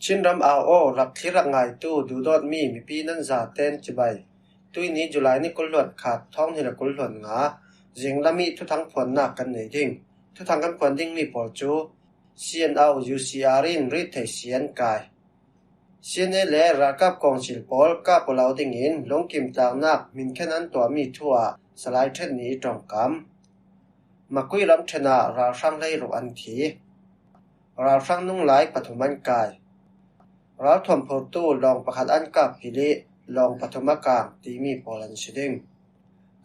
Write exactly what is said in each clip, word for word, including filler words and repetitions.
Chin ram au aw rak thlir rak ngaitu duhdawtmi mipi nan zaten cibai. Tuini July ni kul hluan khat, thawng hnih le kul hluan nga, zinglam i thuthang phuannak kan nei ding. Thuthang kan phuan dingmi pawl cu C N O U C R in rit thei si an kai. C N A le ralkap kawngsil pawl kap aw lo dingin lungkim tlaknak hminkhen an tuahmi thu ah Salai ṭhen ni i ṭongkam. Makui ramṭhen ah ralhrang hleiruk an thi. Ralhrang nunglai pathum an kai. Ralthuam phurtu lawng pakhat an kap pilh i lawng pathum a kang timi pawl an si ding.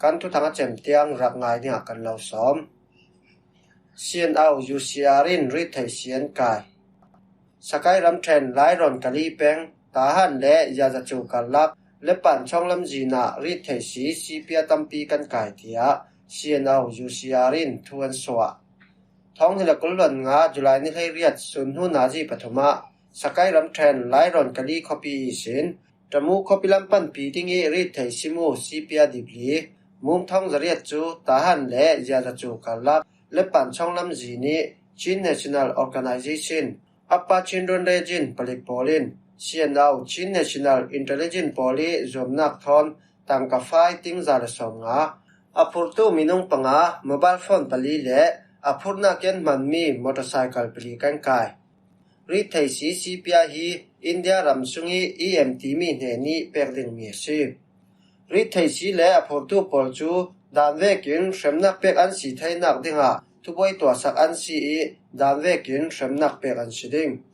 Kan thuthang a cem tiang rak ngai dingah kan lo sawm. C N O U C R in rit thei si an kai. Sakai ramṭhen Lairawn Kali peng, Tahan le Yazacu karlak, Lepan chawng lamzin ah rit thei si sipia tampi kan kai, tiah C N O U C R in thu an suah. Thawng hnih le kul hluan nga July ni hleiriat sun hnu nazi pathum ah Sakai ramṭhen Lairawn Kali khuapi ihsin Tamu khuapi lam panpi ding i rit thei si mu sipia dipli, Mum thawng zariat cu Tahan le Yazacu karlak, Lepan chawng lamzin i Chin National Organization, Upper Chin Region palik pawl in C N O Chin National Intelligence pawl i zuamnak thawn tangka fai ting za le sawm nga, a phurtu minung panga, mobile phone pali le a phurnak i an hmanmi motorcycle pali kan kai. Rit thei si sipia hi India ram sung i E M timi hnen i pek dingmi a si. Rit thei si le a phurtu pawl cu dan vekin hremnak pek an si theinak dingah thubuai tuahsak an si i dan vekin hremnak pek an si ding.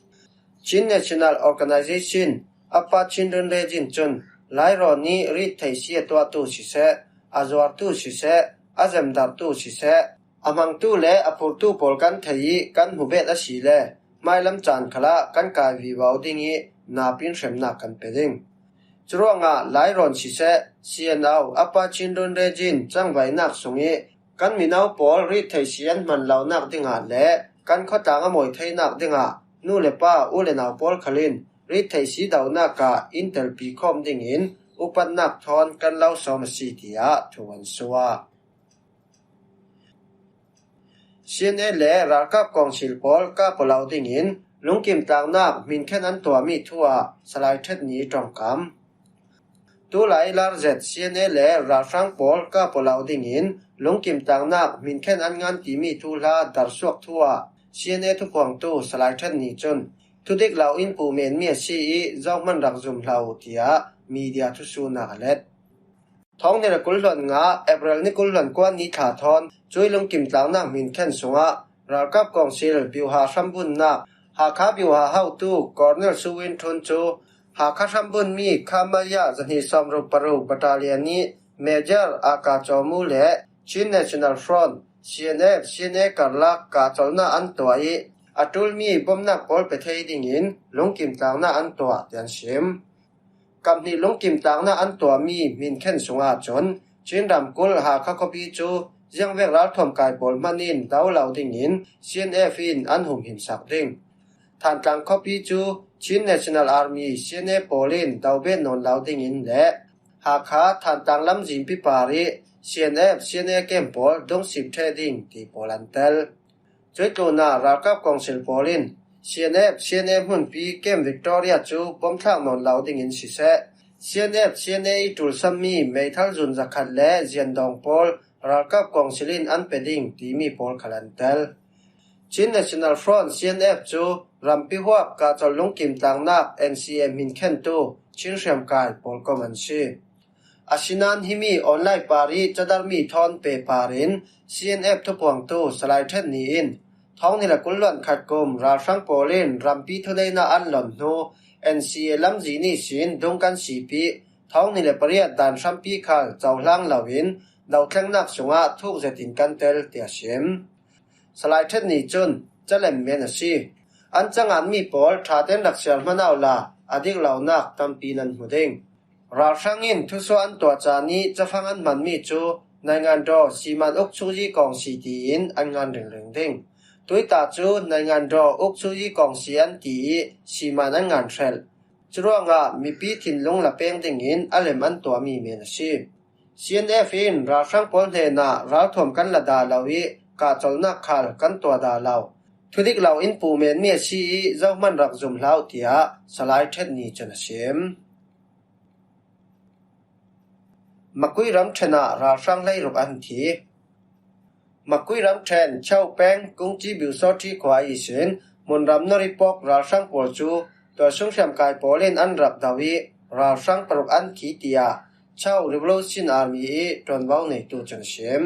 Chin National Organization, Upper Chin Region cun Lairawn i rit thei si a tuahtu siseh, a zuartu siseh, a zemdartu siseh, a hmangtu le a phurtu pawl kan thei i kan hmu bet a si le hmailam caan khalah kan kai vivo ding i napin hremnak kan pe ding. Curuangah Lairawn siseh, C N O Upper Chin Region cangvaihnak sung i kan mino pawl rit thei si an hman lonak dingah le kan khuatang a mawi theinak dingah nu le pa, u le nau pawl khal in rit thei si dohnak ah in telpi khawm dingin upatnak thawn kan lo sawm a si, tiah thu an suah. C N A le ralkap kawngsil pawl kap aw lo dingin lungkim tlaknak hminkhen an tuahmi thu ah Salai ṭhen ni ṭongkam. Tulai lar zet C N A le ralhrang pawl kap aw lo dingin lungkim tlaknak hminkhen an ngan timi thuhla darsuak thu ah C N A thuphuangtu Salai ṭhen ni cun thudik lo in puh menmi a si i zohman rak zum hlah uh, tiah media thusuhnak a let. Thawng hnih le kul hluan nga, April ni kul hluan kua ni thla thawn cui lungkim tlaknak hminkhen sungah ralkap kawngsil biuha hrambunnak Hakha biuha hotu Colonel Su Win Htun cu Hakha hrambunmi Khamaya zahnih sawmruk paruk battalion i Major Aka Cawmu le Chin National Front, C N F, C N A karlak kahcolhnak an tuah i a ṭulmi bomnak pawl pe thei dingin lungkim tlaknak an tuah, tiah an sim. Kap hnih lungkim tlaknak an tuahmi hminkhen sungah cun Chin ramkulh Hakha khuapi cu ziangvek ralthuam kai pawl hmanh in do lo dingin C N F in an humhimsak ding. Thantlang khuapi cu Chin National Army, C N A pawl in do bet nawn lo dingin le Hakha Thantlang lamzin pipar i C N F, C N A kem pawl dungsip ṭheh ding ti pawl an tel. Cuih tlunah ralkap kawngsil pawl in C N F, C N A hmunpi Camp Victoria cu bomthlak nawn lo dingin siseh, C N F, C N A i ṭulsammi meithal zun zakhat le ziandawng pawl ralkap kawngsil in an pe ding timi pawl khal an tel. Chin National Front, C N F cu rampi huap kahcolh lungkim tlaknak N C A hminkhentu Chin hriamkai pawlkom an si. Asinain himi online par i cadarmi thawn pehpar in C N F thuphuangtu Salai Ṭhen Ni in thawng hnih le kul hluan khat kum ralhrang pawl in rampi thuneihnak an lon hnu N C A lamzin ihsin dung kan sipih thawng hnih le pariat dan hrampi khal cohlang loin dothlengnak sungah thuk zetin kan tel, tiah sim. Salai Ṭhen Ni cun calem men a si. An canganmi pawl ṭha tein rak siar hmanh awla a dik lonak tampi nan hmu ding. Ralhrang in thusuah an tuah caan i cafang an hmanmi cu Naingandaw Siman Ukchukyi Kawngsi tiin an ngan ringring ding. Tuita cu Naingandaw Ukchukyi Kawngsi an ti i Siman an ngan hrelh. Curuangah mipi thinlung la peng dingin a lem an tuahmi men a si. C N F in ralhrang pawl hnenah ralthuam kan la dah lo i kahcolhnak khal kan tuah dah lo. Thudik lo in puh men mi a si i zohman rak zum hlah uh, tiah Salai Ṭhen Ni cun a sim. Makui ramṭhen ah ralhrang hleiruk an thi. Makui ramṭhen Chau peng Kungci Biusawṭhi khua ihsin hmunram Noripawk ralhrang pawl cu tualsung hriamkai pawl in an rak do i ralhrang paruk an thi, tiah Chau Revolution Army i ṭuanvo neitu cun a sim.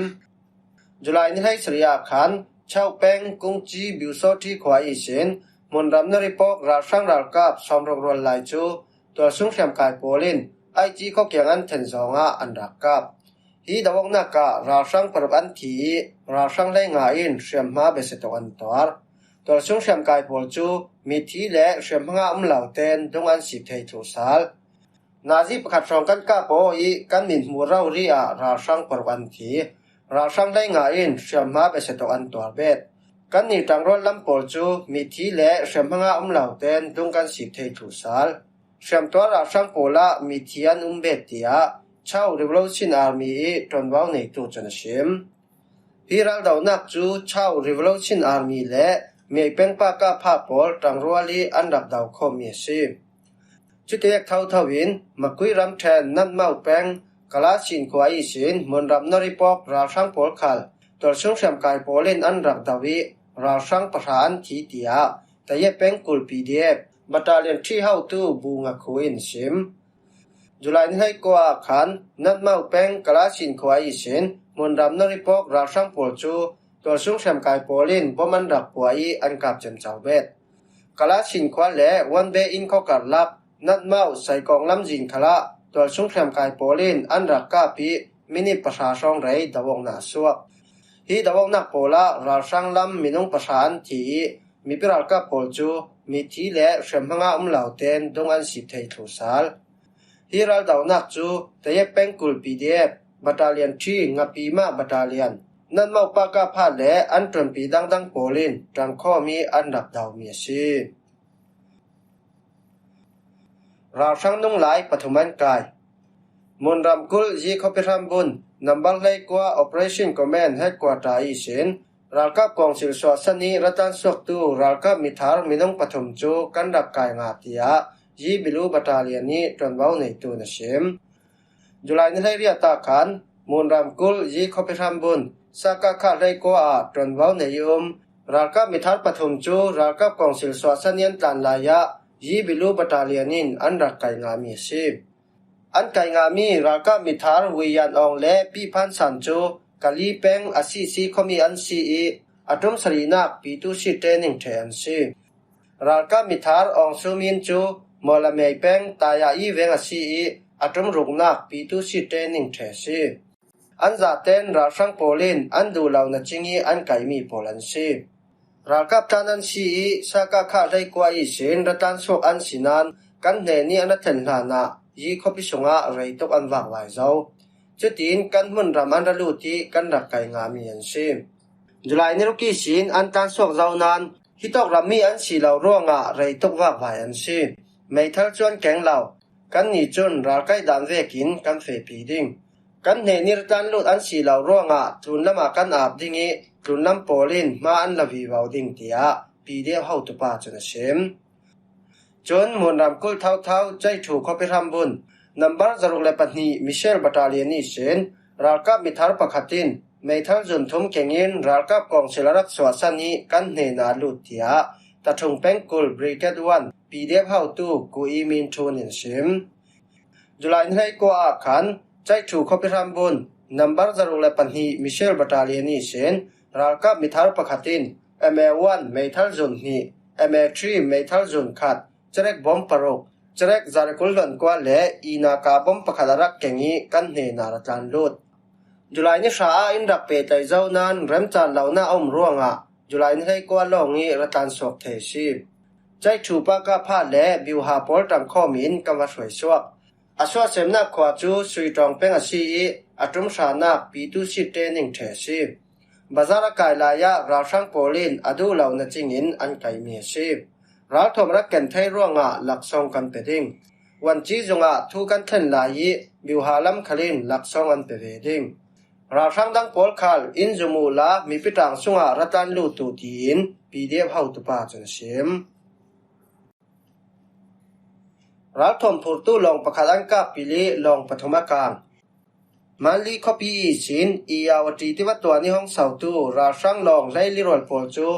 July ni hleisarih ah khan Chau peng Kungci Biusawṭhi khua ihsin hmunram Noripawk ralhrang ralkap sawmruk rual lai cu tualsung hriamkai pawl in Aici khuakiang an then zawng ah an rak kap. Hi do-awknak ah ralhrang paruk an thi i ralhrang hleinga in hriamhma besia tuk an tuar. Tualsung hriamkai pawl cu mithi le hriamhma nga um lo tein dung an sip thei thluh sal. Nazi pakhat hrawng kan kap aw i kan mithmuh rori ah ralhrang paruk an thi. Ralhrang hleinga in hriamhma besia tuk an tuar bet. Kannih ṭangrual lam pawl cu mithi le hriamhma nga um lo tein dung kan sip thei thluh sal. Hriamtuar ralhrang pawl ah mithi an um bet, tiah Chau Revolution Army i ṭuanvo neitu cun a sim. Hi raldonak cu Chau Revolution Army le Mei peng pakap pawl ṭangrual i an rak do khawhmi a si. Cutivek thotho in Makui ramṭhen Natmau peng Kalasin khua ihsin hmunram Noripawk ralhrang pawl khal tualsung hriamkai pawl in an rak do i ralhrang pahra an thi, tiah Tayep pengkul P D F Battalion ṭhi hotu Bu Nga Khu in sim. July ni hleikua ah khan Natmau peng Kalasin khua ihsin hmunram Noripawk ralhrang pawl cu tualsung hriamkai pawl in bom an rak puah i an kap ciamco bet. Kalasin khua le Wanbe inn khawkar lak Natmau Saikawng lamzin khalah tualsung hriamkai pawl in an rak kap i minit pahra hrawng rei do-awknak a suak. Hi do-awknak pawl ah ralhrang lam minung pahra an thi i mipi ralkap pawl cu mithi le hriamhma nga um lo tein dung an sip thei thluh sal. Hi raldonak cu Tayep pengkul P D F Battalion ṭhi Ngapima Battalion, Natmau pakap le an ṭuanpi dangdang pawl in ṭangkhawm i an rak domi a si. Ralhrang nunglai pathum an kai. Hmunram kulh Yi khuapi hrambun number hleikua Operation Command Headquarter ihsin ralkap kawngsil suahsan i ratlan suaktu ralkap mithar minung pathum cu kan rak kai ngah, tiah Yi Bilu Battalion i ṭuanvo neitu in a sim. July ni hleiriat ah khan Hmunram kulh Yi khuapi hrambun Sakakha hleikua ah ṭuanvo nei i um ralkap mithar pathum cu ralkap kawngsil suahsan i an tlan lai ah Yi Bilu Battalion in an rak kai ngahmi a si. An kai ngahmi ralkap mithar Wei Yan Awng le Pi Phan San cu Kali peng a sisi khuami an si i a ṭum sarihnak P two C training ṭheh an si. Ralkap mithar Awng Su Min cu Mawlamei peng Taya i veng a si i a ṭum ruknak P two C training ṭheh a si. An zaten ralhrang pawl in an duh lo na cing i an kaimi pawl an si. Ralkap tlan an si i Sakakha hleikua ihsin ratlan suak an si nain kan hnen i an a thlen hlanah Yi khuapi sungah rei tuk an vakvai zo. Cutin kan hmunram an ra lut i kan rak kai ngahmi an si. July ni ruk ihsin an tlan suak zo nain hitawk rammi an si lo ruangah rei tuk vakvai an si. Meithal cu an keng lo. Kannih cun ralkaih dan vekin kan fehpi ding. Kan hnen i ratlan lut an si lo ruangah tlunlam ah kan ap ding i tlunlam pawl in hma an la vivo ding, tiah P D F hotupa cun a sim. Cun Hmunram kulh thotho Caiṭhu khuapi hrambun number zaruk le pahnih Michelle Battalion ihsin ralkap mithar pakhat in meithal zun thum kengin ralkap kawngsil a rak suahsan i kan hnenah a lut, tiah Tathung pengkul Brigade one P D F hotu Ku I Min Thun in a sim. July ni hleikua ah khan Caiṭhu khuapi hrambun number zaruk le pahnih Michelle Battalion ihsin ralkap mithar pakhat in M A one meithal zun hnih, M A three meithal zun khat, cerek bom paruk, cerek zarikul hlonkua le inaka bom pakhat a rak keng i kan hnenah a tlan lut. July ni hra ah in rak pehtlaih zo nain remcaan lonak a um ruangah July ni hleikua lawng i ratlan suak thei a si. Caiṭhu pakap le biuha pawl ṭangkhawm in kan va hruai suak. A suahsemnak khua cu Suitawng peng a si i a ṭum hranak P two C training ṭheh a si. Bazar a kai lai ah ralhrang pawl in a duh lo na cing in an kaimi a si. Ralthuam rak ken thei ruangah laksawng kan pe ding. Wanci zungah thu kan thlen lai i biuha lam khal in laksawng an pe ve ding. Ralhrang dang pawl khal in zum uhla mipi tang sungah ra tlan lut uh tiin P D F hotupa cun a sim. Ralthuam phurtu lawng pakhat an kap pil i lawng pathum a kang. Manli khuapi ihsin Irrawaddy tiva tluan i hong sautu ralhrang lawng leili rual pawl cu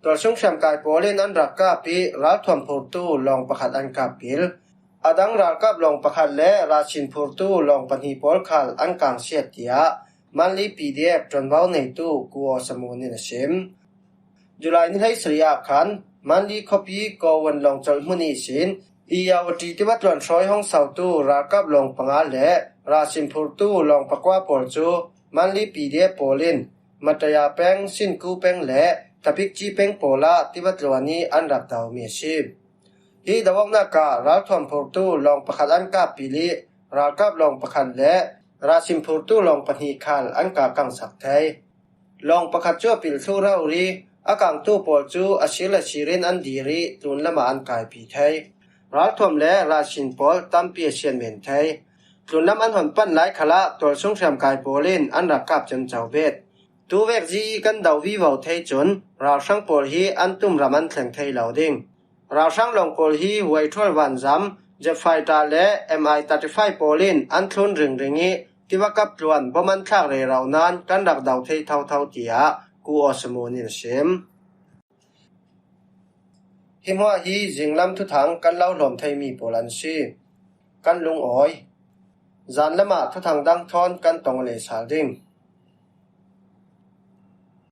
tualsung hriamkai pawl in an rak kap i ralthuam phurtu lawng pakhat an kap pil. A dang ralkap lawng pakhat le rasin phurtu lawng pahnih pawl khal an kangsiat, tiah Manli P D F ṭuanvo neitu Ku Aw Samun in a sim. July ni hleisarih ah khan Manli khuapi Kawun lawng colh hmun ihsin Irrawaddy tiva tluan hrawi hong sautu ralkap lawng panga le rasin phurtu lawng pakua pawl cu Manli P D F pawl in Mataya peng, Sinku peng le Tapikci peng pawl ah tiva tluan i an rak domi a si. Hi doawknak ah ralthuam phurtu lawng pakhat an kap pil i ralkap lawng pakhat le rasin phurtu lawng pahnih khal an kah kangsak thei. Lawng pakhat cu a pil thluh rori, a kangtu pawl cu a sir le sir in an dir i tlunlam ah an kaipi thei. Ralthuam le rasin pawl tampi a sian men thei. Tlunlam an hon pan lai khalah tualsung hriamkai pawl in an rak kap ciamco bet. Tuvek zi i kan do vivo thei cun ralhrang pawl hi an tumram an thleng thei lo ding. Ralhrang lawng pawl hi huai ṭhual vanzam, jet fighter le M I thirty-five pawl in an thlun ringring i tiva kap tluan bom an thlak rero nain kan rak do thei thotho, tiah Ku Aw Samun in a sim. Hi hmuah hi zinglam thuthang kan lo hlawm theimi pawl an si. Kan lungawi. Zanlam ah thuthang dang thawn kan tong lei sal ding.